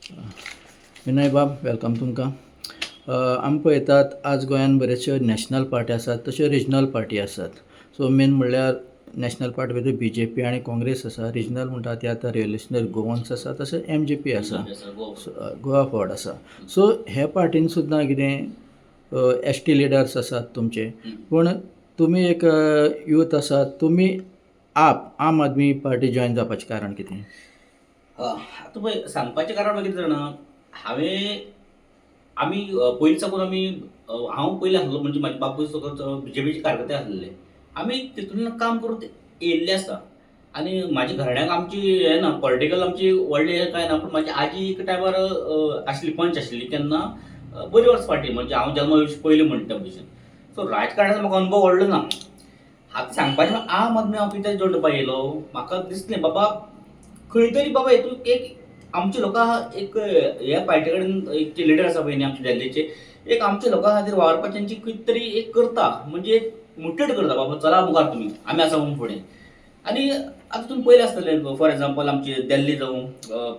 विनय बाब, welcome तुमकां. आमी पळयतात, आज गोंयान बऱ्योचश्यो नॅशनल पार्टी आसात, तश्यो रिजनल पार्टी आसात. सो मेन म्हणल्यार नॅशनल पार्टी भितर बीजेपी आनी काँग्रेस आसा. रिजनल म्हणटा ती आतां रिव्होल्युशनरी गोवन्स आसा, तशें एमजीपी आसा, गोवा फॉरवर्ड आसा. सो हे पार्टीन सुद्दां कितें एसटी लिडर्स आसात तुमचे, पूण तुमी एक यूथ आसात. तुमी आप आम आदमी पार्टी जॉयन जावपाचें कारण कितें? आतां पळय, सांगपाचें कारण कितें जाणा, हांवें आमी पयलीं साकून आमी, हांव पयलीं आसलो, म्हणजे म्हाजे बापूय सगळो बीजेपीचे कार्यकर्ते आसलेले. आमी तितूंतल्यान काम करून येयल्ले आसा आनी म्हाज्या घराण्याक आमची हें ना, पॉलिटिकल आमची व्हडली हें कांय ना. पूण म्हाजी आजी एक टायमार आसली, पंच आशिल्ली तेन्ना, बरी वर्स फाटीं, म्हणजे हांव जल्मा येवचे पयलीं म्हणटा भशेन. सो राजकारणाचो म्हाका अनुभव व्हडलो ना. आतां सांगपाचें, आम आदमी हांव कित्याक जॉयन जावपाक येयलो, म्हाका दिसलें बाबा खंय तरी बाबा हितून एक आमच्या लोकां एक ह्या पार्टी कडेन एक जे लिडर आसा पळय न्ही आमचे दिल्लीचे, एक आमच्या लोकां खातीर वावरपाची तेंची कितें तरी एक करता, म्हणजे एक मोटिवेट करता, बाबा चला मुखार तुमी, आमी आसा म्हणून फुडें. आनी आतां तुमी पयलें आसतलें, फॉर एग्जाम्पल आमची दिल्ली जावं,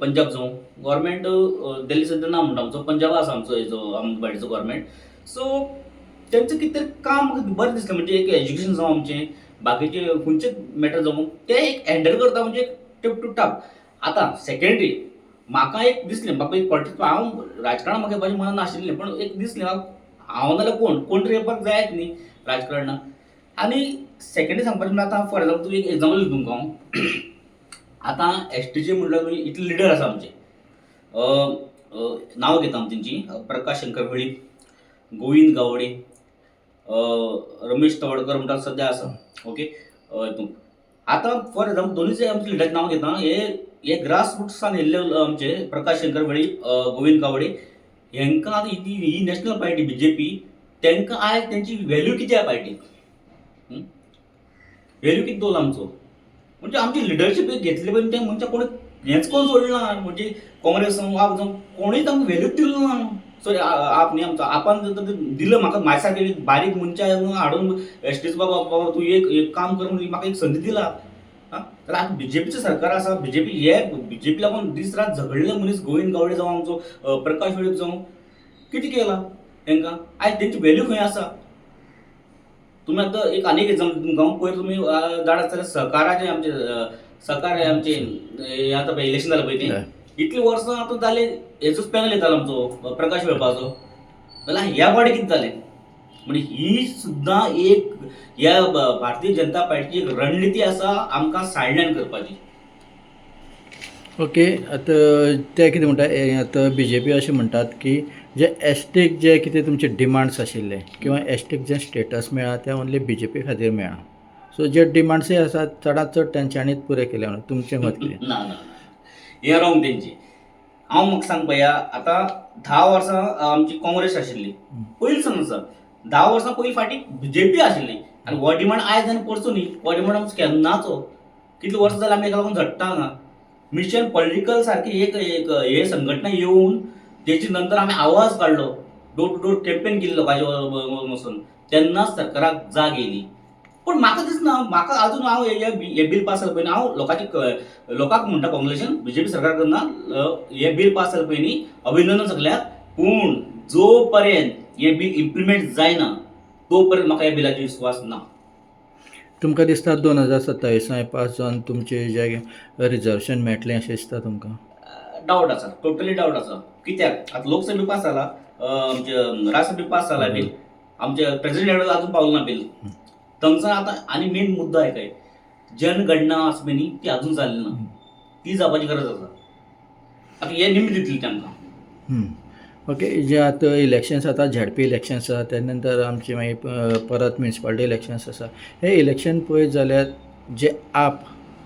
पंजाब जावं, गव्हर्मेंट दिल्ली सद्या ना म्हणटा आमचो, पंजाबा आसा आमचो हेजो आम पार्टीचो गव्हर्मेंट. सो तेंचें कितें तरी काम म्हाका बरें दिसलें, म्हणजे एक एज्युकेशन जावं, आमचें बाकीचे खंयचेच मॅटर जावं, ते एक हँडल करता, म्हणजे टीप टू टॉप. आतां सेकेंडरी म्हाका एक दिसलें बाबा एक पॉलिटिक्स, हांव राजकारणान म्हाका येवपाचें मनान नाशिल्लें, पूण एक दिसलें हांव नाल्यार कोण कोण तरी येवपाक जायत न्ही राजकारणान. आनी सेकेंडरी सांगपाचें म्हणल्यार, आतां फॉर एग्जाम्पल एक एग्जाम्पल दिता तुमकां हांव. आतां एसटीचे म्हणल्यार तुमी इतले लिडर आसा आमचे, नांव घेता हांव तेंची, प्रकाश शंकर वेळीप, गोविंद गावडे, रमेश तवडकर म्हणटा सद्या आसा, ओके. हितून आतां फॉर एग्जाम्पल दोनूय आमचे लिडराचें नांव घेता, हे हे ग्रास रुट्सान येयल्ले आमचे प्रकाश शंकर वेळीप, गोविंद गावडे, हेंकां आतां ही ही नॅशनल पार्टी बीजेपी तांकां आयज तेंची व्हॅल्यू कितें आहा पार्टीक, व्हॅल्यू कितें दवरला आमचो, म्हणजे आमची लिडरशीप एक घेतली पळय, ते मनशां कोणी हेंच कोण सोडलें ना. म्हणजे काँग्रेस जावं, आप जावं, कोणूय तांकां व्हॅल्यूच दिलो ना. सॉरी, आप न्ही, आमचो आपान दिलो म्हाका, म्हाज्या सारके बारीक मनशां हाडून एसटीचो, बाबा बाबा तूं एक एक काम कर म्हणून म्हाका एक संदी दिला. आं, जाल्यार आतां बीजेपीचें सरकार आसा, बीजेपी हे बीजेपी लागून दीस रात झगडले मनीस, गोविंद गावडे जावं, आमचो प्रकाश वेळीप जावं, कितें केलां तांकां? आयज तेंची व्हॅल्यू खंय आसा? तुमी आतां एक आनीक एग्जाम्पल तुमकां हांव, पयर तुमी जाणा आसतले, सहकाराचे आमचे सहकार हे आमचे हे आतां पळय इलेक्शन जालें पळय तें, इतलीं वर्सां आतां जालें, हेजोच पॅनल येतालो आमचो प्रकाश वेळपाचो, जाल्यार ह्या फावटी कितें जालें? म्हणजे ही सुद्दां एक ह्या भारतीय जनता पार्टीची एक रणनिती आसा आमकां सायडलायन करपाची. ओके, आतां ते कितें म्हणटा, आतां बीजेपी अशें म्हणटात की जे एसटीक जे कितें तुमचे डिमांड्स आशिल्ले किंवा एसटीक जे स्टेटस मेळ्ळा ते ओन्ली बीजेपी खातीर मेळ्ळा. सो जे डिमांड्सूय आसात चडांत चड तेंच्यांनीच पुरे केले म्हणून तुमचें मत कितें? ना ना, हें रॉंग तेंची. हांव म्हाका सांग पळया, आतां 10 वर्सां आमची काँग्रेस आशिल्ली पयलीं सांग आसा, 10 वर्सां पयलीं फाटीं बीजेपी आशिल्ली आनी हो डिमांड आयज आनी परचो न्ही, हो डिमांड आमचो केन्नाचो, कितलीं वर्सां जालीं आमी हेका लागून झडटा हांगा. मिशन पॉलिटिकल सारकी एक एक हे संघटना येवन तेजे नंतर आमी आवाज काडलो, डोर टू डोर कॅम्पेन केली लोकांचे वचून, तेन्नाच सरकाराक जाग येयली. पूण म्हाका दिसना, म्हाका अजून हांव हे बील पास जालें पळय, हांव लोकांचे लोकांक म्हणटा कॉंग्रेशन बीजेपी सरकार करना, हे बील पास जालें पळय न्ही, अभिनंदन सगल्याक, पूण जो पर्यंत हे बील इम्प्लिमेंट जायना तो पर्यंत म्हाका ह्या बिलाचेर विस्वास ना. तुमकां दिसता 2027 पास जावन तुमचें जें रिजर्वेशन मेळटलें अशें दिसता तुमकां? डावट आसा, टोटली डावट आसा. कित्याक आतां लोकसभे पास जाला, आमचे राज्यसभे पास जाला बील, आमच्या प्रेसिडेंट अजून पावलो ना बील थंगसर. आतां आनी मेन मुद्दो आहे काय, जनगणना आसा पळय न्ही, ती अजून जाल्ली ना, ती जावपाची गरज आसा. आतां हे निमित्त दितले तांकां. ओके, जे आतां इलेक्शन्स आतां झेडपी इलेक्शन्स आसा, त्या नंतर आमचे मागीर परत म्युनिसिपालिटी इलेक्शन्स आसा. हे इलेक्शन पळयत जाल्यार जे आप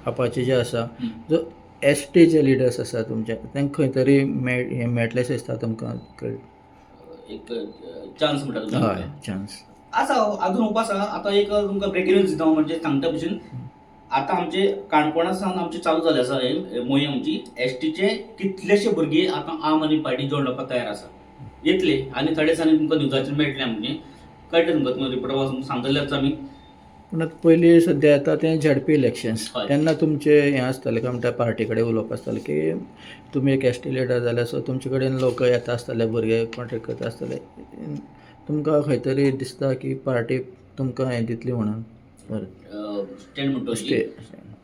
आपाचे जे आसा, जो एस टी जे लिडर्स आसा तुमचे, तांकां खंय तरी मेळ हें मेळटलेशें दिसता तुमकां? एक चान्स म्हणटा तुमी? हय, चान्स. आसा, अजून होप आसा. आतां एक तुमकां ब्रेकींग न्यूज दिता हांव, म्हणजे सांगता भशेन, आतां आमचे काणकोणा सावन आमचे चालू जाले आसा हे मोहीम आमची. एसटीचे कितलेशे भुरगे आतां आम आदमी पार्टी जॉयन जावपाक तयार आसा, येतले आनी थोड्या दिसांनी तुमकां न्यूजाचेर मेळटलें. आमचें कळटलें तुमकां, तुमकां रिपोर्टर वचून सांगतलेच आमी. पूण आतां पयलीं सद्या येता तें झेडपी इलेक्शन्स. हय. तेन्ना तुमचें हें आसतालें काय म्हणटा, पार्टी कडेन उलोवप आसतालें की तुमी एक एस टी लिडर जाल्यार, सो तुमचे कडेन लोक येता आसतले, भुरगे कॉन्टेक्ट करता आसतले. तुमकां खंय तरी दिसता की पार्टी तुमकां हें दितली म्हणून परत स्टँड म्हणटा? स्टे.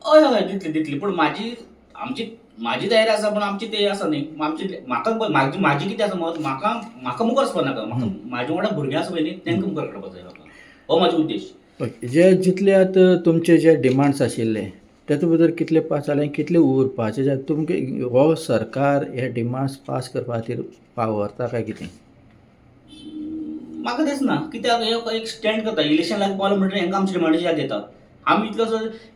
हय हय, दितली दितली, पूण म्हाजी आमची म्हाजी तयारी आसा, पूण आमची ते आसा न्ही. आमची म्हाका म्हाजी म्हाजी कितें आसा मत, म्हाका म्हाका मुखार वचपा नाका, म्हाका म्हाजे वांगडा भुरगीं आसा पळय न्ही, तांकां मुखार काडपाक जाय म्हाका. हो म्हाजो उद्देश. ओके, जे जितले आतां तुमचे जे डिमांड्स आशिल्ले तातूंत भितर कितले पास जाले, कितले उरपाचे जाय तुमकां? हो सरकार हे डिमांड्स पास करपा खातीर पावरता काय कितें? म्हाका दिसना, कित्याक हे एक स्टँड करता, इलेक्शन लागीं पावलें म्हणटकीर हेंकां आमचे डिमांडाची याद येता. आमी इतलो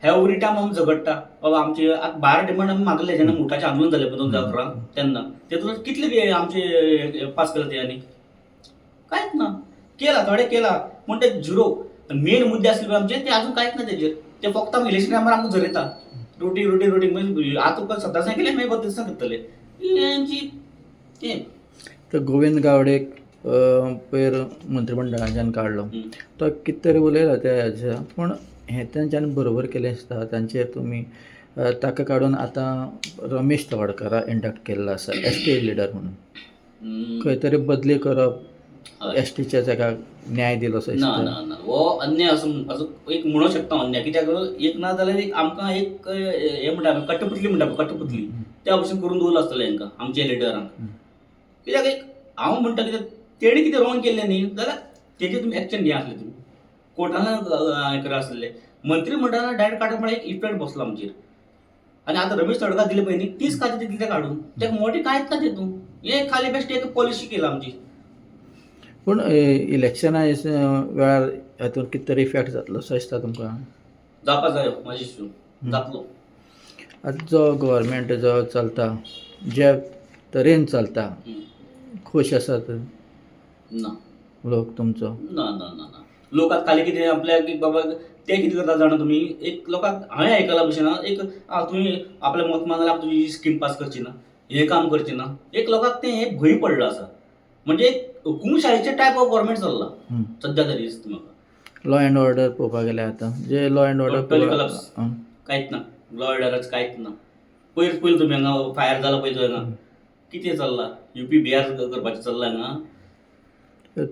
एवरी टायम आमी झगडटा बाबा, आमचे आतां 12 डिमांड आमी मागले जेन्ना मुठाचें आंदोलन जालें पळय 2011, तेन्ना तेतून कितले आमचे पास केले तेणी? कांयच ना केला, थोडे केला, पूण ते झिरो. मेन मुद्दे आसले पळय आमचे, ते अजून कांयच ना तेजेर. ते फक्त आमी इलेक्शन टायमार आमकां झरयता, रोटी रोटी रोटी. मागीर आतां तुका सद्दां सांगिल्लें, मागीर बरें दिसा करतले हेंची तें. तर गोविंद गावडेक पयर मंत्रिमंडळाच्यान काडलो. तो कितें तरी उलयला त्या हेच्या, पूण हें तेंच्यांनी बरोबर केलें दिसता तांचेर? तुमी ताका काडून आतां रमेश तवडकाराक इंडक्ट केल्लो आसा एस टी लिडर म्हणून. खंय तरी बदली करप एस टीच्या जाका न्याय दिलो असो ना. दिसता? ना ना, हो अन्याय असो असो एक म्हणूंक शकता अन्याय, कित्याक एक ना जाल्यार एक आमकां एक हें म्हणटा आमी, कठपुतली म्हणटा पळय, कठपुतली त्या भशेन करून दवरला आसतलें हांकां आमच्या लिडरांक. कित्याक एक हांव म्हणटा, कित्याक तेणी कितें रॉंग केल्लें न्ही जाल्यार तेजेर तुमी एक्शन घेया आसले, तुमी कोर्टान हें करा आसलें. मंत्रीमंडळान डायरेक्ट काडप म्हळ्यार एक इफेक्ट बसलो आमचेर. आनी आतां रमेश तवडकार दिले पळय न्ही, तीच खातीर ते दिले काडून, तेका मोटे कांयच ना तितून. हे खाली बेश्टे एक पॉलिशी केला आमची. पूण इलेक्शना वेळार हातूंत कितें तरी इफेक्ट जातलो असो दिसता तुमकां? जावपा जायो, म्हाजे हिशोब जातलो. आतां जो गव्हर्मेंट जो चलता, जे तरेन चलता, खूश आसात ना. लोक तुमचो? ना ना ना ना. लोक आतां खाली कितें आपल्याक की बाबा ते कितें करता जाणा तुमी, एक लोकांक हांवें आयकलां भशेन एक तुमी आपल्या मत मागल्यार तुजी स्कीम पास करची ना, हें काम करचें ना. एक लोकांक तें हें भंय पडलो आसा, म्हणजे एक हुकुमशाहीचें टायप ऑफ गव्हर्मेंट चल्लां सद्या तरी दिसता म्हाका. लॉ एंड ऑर्डर पळोवपाक गेल्यार आतां जे law and order Totally collapse. कांयच ना, लॉ ऑर्डराच कांयच ना. पयर पयलीं तुमी हांगा फायर जाला पळय, थंय हांगा कितें चल्लां, युपी बिहार करपाचें चल्लां हांगा.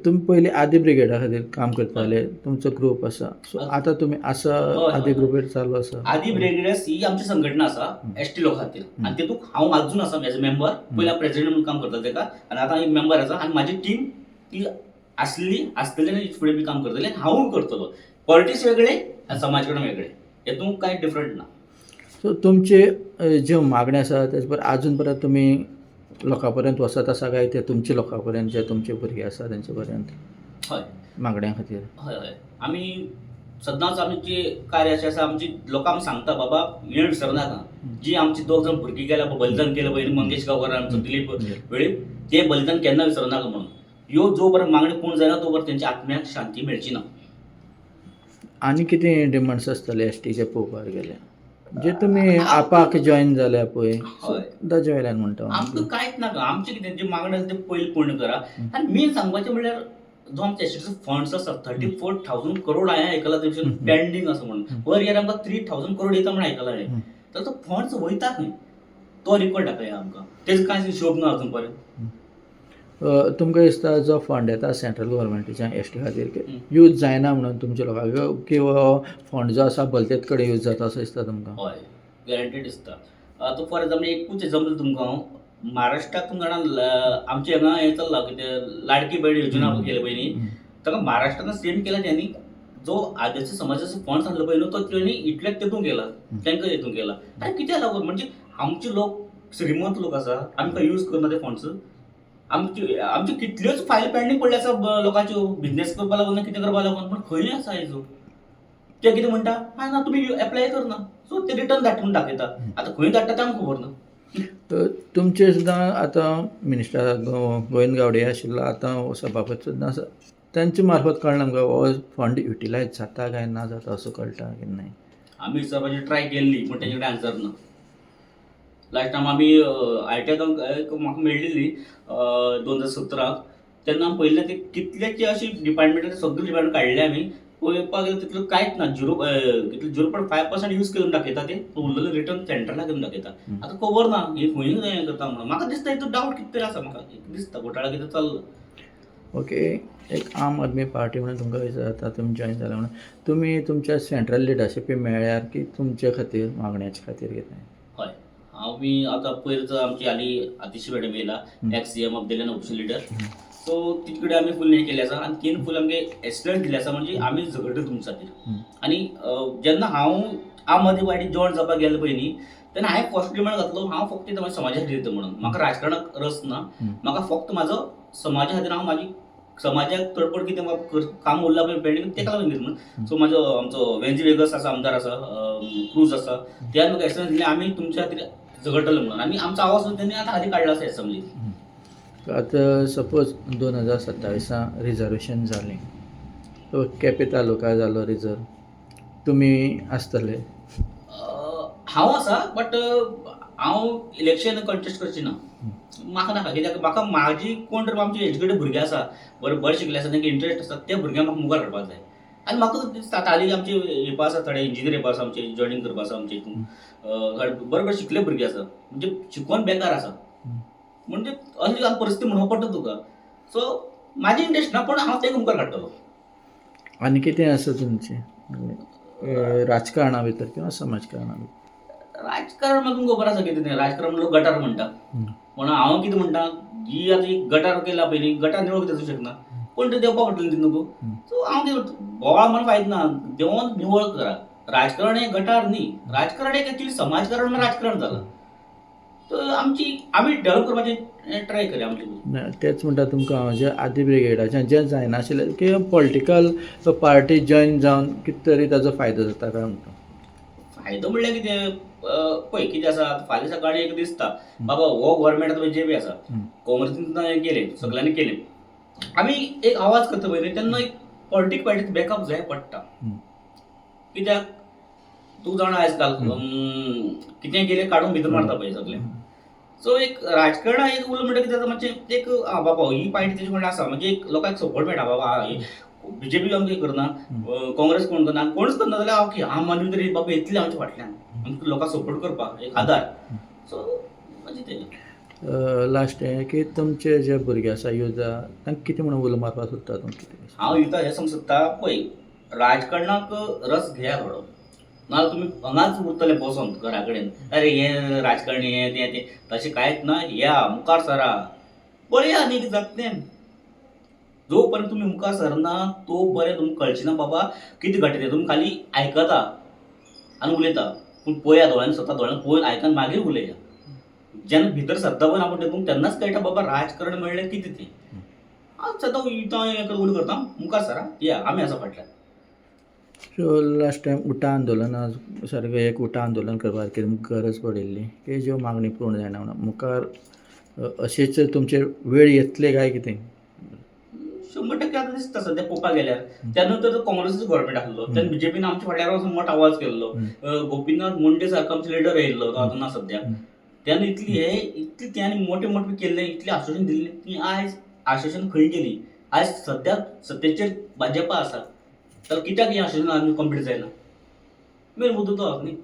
तुमी पयलीं आदी ब्रिगेडा खातीर काम करताले, तुमचो ग्रूप आसा, सो आतां तुमी आसा आदी ग्रुपेर चालू आसा? आदी ब्रिगेडर्स ही आमची संघटना आसा एस टी लोकां खातीर आनी तेतूंत हांव अजून आसा एज अ मेंबर. पयलीं हांव प्रेसिडेंट म्हणून काम करतालो तेका आनी आतां एक मेंबर आसा. आनी म्हाजी टीम ती आसली, आसतली आनी फुडें बी काम करतले आनी हांवूय करतलो. पॉलिटिक्स वेगळे आनी समाज कडेन वेगळे, हेतूंत कांय डिफरंट ना. सो तुमचे ज्यो मागण्यो आसा तेजे पर आजून पर्यंत तुमी लोकां पर्यंत वचत आसा काय ते तुमचे लोकां पर्यंत, जे तुमचे भुरगे आसा तेंचे पर्यंत हय. मागण्यां खातीर? हय हय, आमी सदांच आमी जे कार्य अशें आसा, आमची लोकांक सांगता, बाबा हें विसरनाका, जी आमची दोग जाण भुरगीं गेल्या पळय, बलिदान केलें पळय, मंगेश गांवकार, आमचो दिलीप वेळीप, ते बलिदान केन्ना विसरनाका म्हणून. ह्यो जो पर्यंत मागणी पूर्ण जायना तो पर्यंत तेंच्या आत्म्याक शांती मेळची ना. आनी कितें डिमांड्स आसतले एस टीचे पळोवपाक गेल्यार, जे तुमी आपाक जॉयन जाल्या पळय ताजे वयल्यान म्हणटा हांव. आमकां कांयच नाका, आमचें कितें जी मागणी आसा ते पयलीं पूर्ण करा. आनी मेन सांगपाचें म्हणल्यार जो आमचे एस टीचो फंड्स आसा, 34,000 करोड हांवें आयकलां ते पेंडींग आसा म्हणून. पर इयर आमकां 3,000 करोड येता म्हणून आयकलां हांवें. तर तो फंड्स वयता खंय, तो रिकॉर्ड दाखया आमकां. तेजो कांयच हिशोब ना अजून पर्यंत. तुमकां दिसता जो फंड येता सेंट्रल गव्हर्मेंटाच्यान एस टी खातीर यूज जायना म्हणून तुमच्या लोकांक, की हो फंड जो आसा भलतेच कडेन यूज जाता असो दिसता तुमकां? हय, गॅरंटीड दिसता. आतां फॉर एग्जाम्पल एकूच एग्जाम्पल तुमकां हांव, महाराष्ट्राक तुमकां जाणा आमचे हांगा हें चल्लां कितें, लाडकी भयण योजना केली पळय न्ही, ताका महाराष्ट्रान सेम केला त्यांनी. जो आदिवासी समाजाचो फंड आसलो पळय न्हू, तो तेणी इतल्याक तेतून केला, तांकां हेतून केला. आनी कित्याक लागून? म्हणजे आमचे लोक श्रीमंत लोक आसा, आमकां यूज करना ते फंड्स. आमच्यो आमच्यो कितल्योच फायली पेंडींग पडल्यो आसा लोकांच्यो, बिजनेस करपा लागून, कितें करपा लागून, पूण खंय आसा हेजो? ते कितें म्हणटा, हा ना, तुमी एप्लाय करना, सो ते रिटर्न धाडटा म्हणून दाखयता. आतां खंय धाडटा तें आमकां खबर ना. तुमचे सुद्दां आतां मिनिस्टर गोविंद गावडे आशिल्लो, आतां सभापती सुद्दां आसा, तेंचे मार्फत कळना आमकां हो फंड युटिलायज जाता काय ना जाता असो कळटा की न्हय? आमी विचारपाची ट्राय केल्ली, पूण तेजे कडेन आन्सर ना. लास्ट टायम आमी I T एक म्हाका मेळ्ळिल्ली 2017 तेन्ना आमी पळयल्लें, ते कितलेचे अशे डिपार्टमेंटाचे सगळे डिपार्टमेंट काडले आमी. पळोवपाक गेल्यार तितलो कांयच ना, झिरो कितलो 0.5% यूज करून दाखयता ते, उरलेले रिटर्न सेंट्रलाक घेवन दाखयता. आतां खबर ना हे खंय हें करता म्हणून म्हाका दिसता हितून डावट कितें तरी आसा, म्हाका दिसता घोटाळा कितें चल्ला. ओके, एक आम आदमी पार्टी म्हणून तुमकां विचारता, तुमी जॉयन जाला म्हणून तुमी तुमच्या सेंट्रल लिडरशिपी मेळ्ळ्यार की तुमचे खातीर मागण्याचे खातीर कितें? हय, आमी आतां पयर आमची हाली आतिशी मॅडम येयला, ex CM of Delhi, opposition leader, so तिचे कडेन आमी फूल हें केलें आसा आनी तिणें फूल आमगे एसिस्टन्स दिल्लें आसा, म्हणजे आमी झगडटा तुमच्या खातीर. आनी जेन्ना हांव आम आदमी पार्टी जॉयन जावपाक गेलो पळय न्ही, तेन्ना हांवें फर्स्ट डिमांड घातलो, हांव फक्त म्हज्या समाजा खातीर येता म्हणून, म्हाका राजकारणाक रस ना, म्हाका फक्त म्हाजो समाजा खातीर, हांव म्हाजी समाजाक तडपड कितें म्हाका काम उरलां पळय पेंडींग तेका लागून दिता म्हणून. सो म्हाजो आमचो वेंजी वेगस आसा, आमदार आसा, क्रूज आसा, त्यान म्हाका एसिस्टन्स दिलें, आमी तुमच्या खातीर झगडटले म्हणून, आनी आमचो आवाज सुद्दां तेणी आतां हाली काडला आसा एसेंब्लीत. आतां सपोज 2027 रिजर्वेशन जालें, सो केपें तालुका जालो रिजर्व, तुमी आसतले? हांव आसा, बट हांव इलेक्शन कंटेस्ट करची ना, म्हाका नाका, कित्याक म्हाका म्हाजी कोण तर आमचे एज्युकेटेड भुरगे आसा, बरे बरे शिकले आसा, तांकां इंट्रस्ट आसा, ते भुरग्यांक म्हाका मुखार हाडपाक जाय. आनी म्हाका दिसता आतां हालीं आमचे येवपा आसा थोडे इंजिनियर येवपा आसा, आमचे जॉयनींग करपा आसा आमचे हितून, बरे बरे शिकले भुरगे आसा, म्हणजे शिकोन बेकार आसा, म्हणजे अशी आतां परिस्थिती म्हणूंक पडटा तुका. सो म्हाजी इंट्रस्ट ना, पूण हांव तेंकां मुखार काडटलो. आनी कितें आसा तुमचें राजकारणा भितर किंवा समाजकारणा भितर? राजकारण म्हाका तुमकां खबर आसा कितें तें, राजकारण लोक गटार म्हणटा, पूण हांव कितें म्हणटा, ही आतां एक गटार केला पळय न्ही, गटार निवळ कितें शकना, कोण तरी देंवपा पडटलें ती न्हू. सो हांव कितें म्हणटा, बोवाळ म्हणून फायद ना, देंवोन निवळ करा. राजकारण हें गटार न्ही, राजकारण एक एक्चुली समाजकारण म्हळ्यार राजकारण जालां. तर आमची आमी डेवलप करपाचें ट्राय करया आमचे. ना, तेच म्हणटा तुमकां हांव, जे आदी ब्रिगेडाचें जें जायनाशिल्लें की पॉलिटिकल पार्टी जॉयन जावन कितें तरी ताजो फायदो जाता काय म्हणटा? फायदो म्हणल्यार कितें, पळय कितें आसा, फाल्यां सकाळीं एक दिसता बाबा हो गव्हर्मेंट आतां बीजेपी आसा, काँग्रेसीन सुद्दां हें केलें, सगल्यांनी केलें, आमी एक आवाज करता पळय न्ही, तेन्ना एक पॉलिटीक पार्टीक बॅकअप जाय पडटा. कित्याक तूं जाणा आयज काल कितें केलें काडून भितर मारता पळय सगलें. सो एक राजकारणां एक उरलें म्हणटकीर कितें जाता मातशें एक आं बाबा ही पार्टी तेजे फुडल्यान आसा, म्हणजे एक लोकांक सपोर्ट मेळटा, बाबा बीजेपी आमकां करना, काँग्रेस कोण करना, कोणूच करना जाल्यार ओके आम आदमी तरी बाबा येतले आमच्या फाटल्यान आमकां लोकांक सपोर्ट करपाक एक आदार. सो मातशें तें लास्ट हें की तुमचे जे भुरगे आसा युथ, तांकां कितें म्हणून उलो मारपाक सोदता तुमी कितें? हांव युथा हें सांगूंक सोदता, पळय राजकारणाक रस घेया थोडो, नाजाल्यार तुमी हांगाच उरतले बसोन घरा कडेन, अरे हें राजकारणी हें तें तें, तशें कांयच ना, या मुखार सरा, पळया न्ही कितें जाता तें. जो पर्यंत तुमी मुखार सरना तो पर्यंत तुमकां कळचें ना बाबा कितें घडटा तें, तुमी खाली आयकता आनी उलयता, पूण पळया दोळ्यांनी, स्वता दोळ्यांनी पळोवन आयकन मागीर उलया. जेन्ना भितर सरता पळय आपूण तेतून, तेन्नाच कळटा बाबा राजकारण म्हणल्यार कितें तें. हांव सदां वयता हें उलो करता, मुखार सरा या आमी आसा फाटल्यान. सो लास्ट टायम उटा आंदोलना सारकें एक उटा आंदोलन करपाक कितें गरज पडिल्ली की ज्यो मागणी पूर्ण जायना म्हणून मुखार अशेंच तुमचेर वेळ येतले काय कितें? 100% आतां दिसता सद्या पळोवपाक गेल्यार. त्या नंतर काँग्रेसीचो गव्हर्मेंट आसलो, तेन्ना बीजेपीन आमच्या फाटल्यान वचून मोठो आवाज केल्लो, गोपीनाथ मुंडे सारको आमचो लिडर येयल्लो, तो आतां ना सद्या. तेन्ना इतली हे इतली त्यांनी मोठे मोठे केल्ले, इतलें आश्वासन दिल्लें, ती आयज आश्वासन खंय गेली? आयज सद्या सत्तेचेर भाजपा आसा, तर कित्याक हें आश्वासन आमी कंप्लीट जायना? मेन मुद्दो तो न्ही.